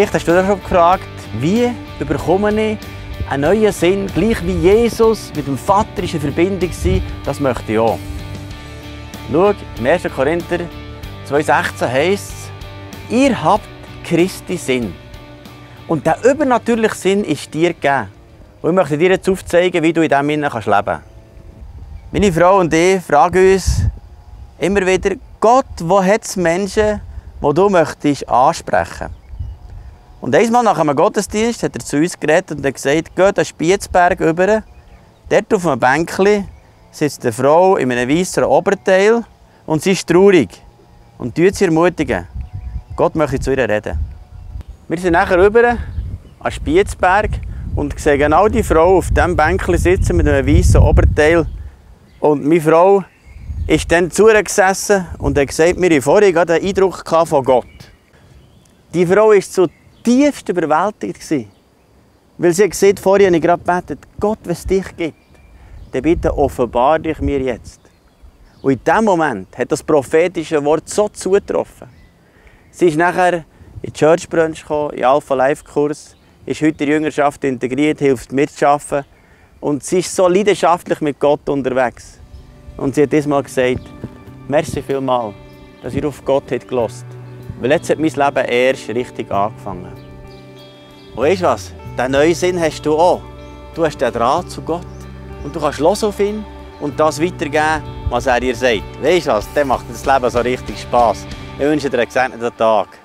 Vielleicht hast du dich schon gefragt, wie bekomme ich einen neuen Sinn, gleich wie Jesus mit dem Vater in Verbindung sein, das möchte ich auch. Schau, im 1. Korinther 2,16 heisst es, ihr habt Christi Sinn. Und der übernatürliche Sinn ist dir gegeben. Und ich möchte dir jetzt aufzeigen, wie du in diesem Sinn leben kannst. Meine Frau und ich fragen uns immer wieder, Gott, wo hat es Menschen, die du möchtest ansprechen? Und einmal nach einem Gottesdienst hat er zu uns geredet und hat gesagt, geht an Spiezberg rüber, dort auf einem Bänkchen sitzt eine Frau in einem weißen Oberteil und sie ist traurig. Und sie ermutigen, Gott möchte zu ihr reden. Wir sind nachher rüber an Spiezberg und sehen genau die Frau auf diesem Bänkchen sitzen mit einem weißen Oberteil. Und meine Frau ist dann zu ihr gesessen und hat gesagt, wir hatten vorhin einen Eindruck von Gott. Die Frau war zutiefst überwältigt, weil sie gesagt hat, vorhin habe ich gerade gebetet, Gott, wenn es dich gibt, dann bitte offenbar dich mir jetzt. Und in diesem Moment hat das prophetische Wort so zugetroffen. Sie ist nachher in die Church Brunch gekommen, in den Alpha-Life-Kurs, ist heute in die Jüngerschaft integriert, hilft mitzuarbeiten. Und sie ist so leidenschaftlich mit Gott unterwegs. Und sie hat diesmal gesagt, merci vielmals, dass ihr auf Gott gehört habt. Weil jetzt hat mein Leben erst richtig angefangen. Und weißt du was? Diesen neuen Sinn hast du auch. Du hast den Draht zu Gott. Und du kannst hören auf ihn und das weitergeben, was er dir sagt. Weißt du was? Dann macht das Leben so richtig Spass. Ich wünsche dir einen gesegneten Tag.